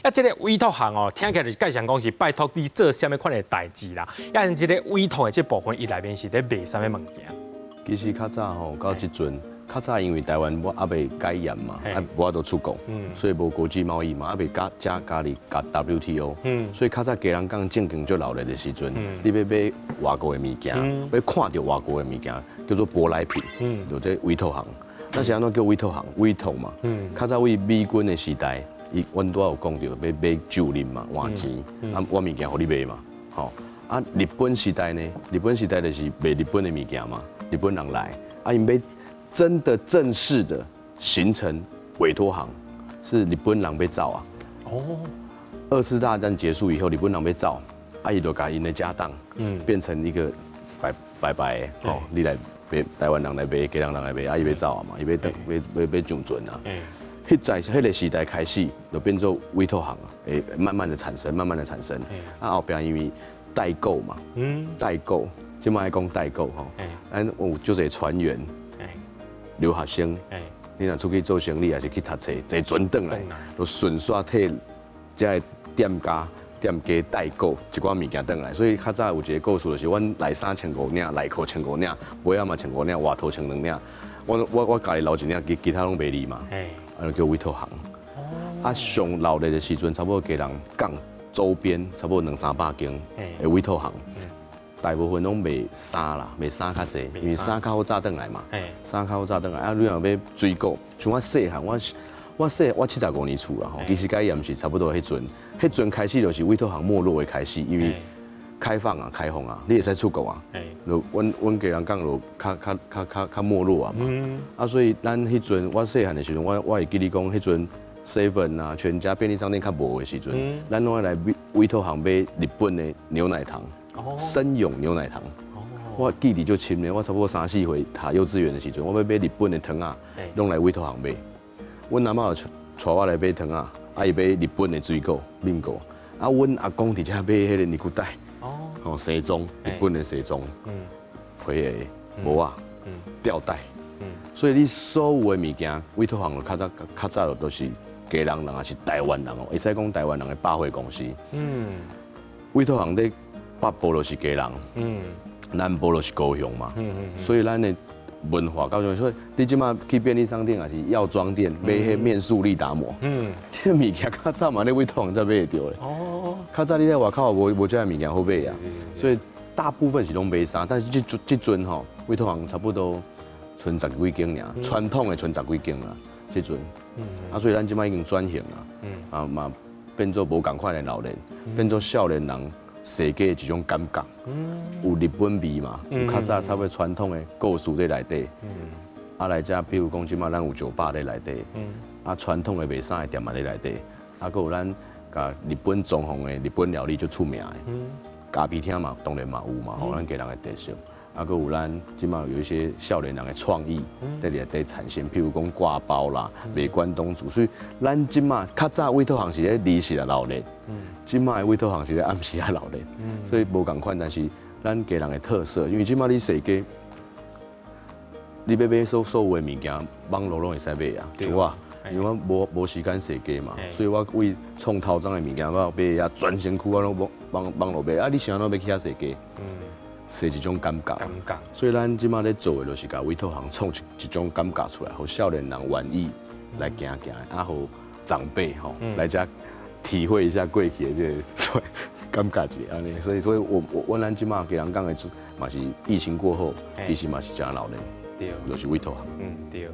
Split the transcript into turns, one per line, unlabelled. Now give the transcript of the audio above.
啊，這个委託行哦，聽起來就是介紹講是拜託你做啥物款的代誌啦。啊，這个委託的這部分，伊內面是咧賣啥物物件？
其實較早吼，到這陣較早因為台灣我猶未解嚴嘛，啊無法度出國，所以無國際貿易嘛，猶未加加加入加 WTO，所以較早基隆港正經足鬧熱的時陣，你欲買外國的物件，欲看著外國的物件，叫做舶來品，就這委託行。那是按怎叫委託行？委託嘛。較早為美軍的時代，伊阮拄仔有講著，欲買酒啉嘛，換錢，啊，我物件予你賣嘛，吼。啊，日本時代呢？日本時代就是賣日本的物件嘛，日本人來，啊，𪜶欲真的正式的形成委託行，是日本人欲走啊。哦。二次大戰結束以後，日本人欲走，啊，伊就共𪜶的家當，變成一個白白白的，哦，你來買台灣人來買，基隆人來買，啊，伊欲走啊嘛，伊欲轉，欲欲欲上船啊。彼在彼个時代開始，就變做委託行啊，會慢慢的產生，慢慢的產生。啊，後壁因為代購嘛，代購，這擺愛講代購吼，咱有足濟船員、留學生，你若出去做生意，抑是去讀冊，坐船轉來，就順紲替這个店家、店家代購一寡物件轉來。所以較早有一个故事，就是阮內衫穿五領，內褲穿五領，襪仔嘛穿五領，外套穿兩領。我家己留一領，其他攏袂離嘛，啊，就叫委託行。啊，上鬧熱的時陣，差不多基隆港周邊差不多兩三百間的委託行，大部分攏賣衫啦，賣衫較濟，因為衫較好紮轉來嘛，衫較好紮轉來。啊，你若欲買水果，像我細漢，我75年厝啦吼，其實解嚴是差不多彼陣，彼陣開始就是委託行沒落的開始，因為開放啊，開放啊，你會使出國啊，就阮基隆港就較較較較較沒落啊嘛。啊，所以咱彼陣我細漢的時陣，我會記得講彼陣 seven 啊，全家便利商店較無的時陣，咱攏愛來委託行買日本的牛奶糖，森永牛奶糖。我記得足深咧，我差不多三四歲讀幼稚園的時陣，我欲買日本的糖仔，攏來委託行買。阮阿嬤就帶我來買糖仔，啊伊買日本的水果、芒果。啊，阮阿公佇遮買彼个尼古袋，哦，西裝，日本的西裝，皮鞋、帽仔、吊帶。所以你所有的物件，委託行較早較早都是基隆人，抑是台灣人哦，會使講台灣人的百貨公司。委託行佇北部就是基隆，南部就是高雄嘛。所以咱的文化高雄，所以你這擺去便利商店抑是藥妝店買彼面速力達膜，這个物件較早嘛，咧委託行才買會著咧。較早你佇外口無這个物件好買啊，所以大部分是攏買衫，但是這陣吼，委託行差不多賰十幾間爾，傳統的賰十幾間啦，這陣。啊，所以咱這擺已經轉型啦，啊嘛變做無仝款的鬧熱，變做少年人踅街的一種感覺。有日本味嘛，有較早差不多傳統的故事佇內底。啊來遮，比如講這擺咱有酒吧佇內底，啊傳統的賣衫的店嘛佇內底，啊閣有咱共日本裝潢的日本料理足出名的，咖啡廳嘛當然嘛有嘛，吼，咱基隆的特色。啊，閣有咱這擺有一些少年人的創意佇內底產生，譬如講掛包啦、賣關東煮，所以咱這擺較早委託行是咧日時啊鬧熱，這擺的委託行是咧暗時啊鬧熱，所以無仝款，但是咱基隆的特色，因為這擺你踅街，你欲買所有的物件，網路攏會使買啊，像我，因為我無時間踅街嘛，所以我為創頭鬃的物件，我買啊全身軀我攏網路買，啊你是按怎欲去遐踅街？是一種感覺，
感覺。
所以咱這擺咧做的，就是共委託行創一種感覺出來，予少年人願意來行行，啊，予長輩吼來遮體會一下過去的這个感覺一下按呢。所以我咱這擺基隆港的嘛是疫情過後，其實嘛是誠鬧熱，就是委託行。
對。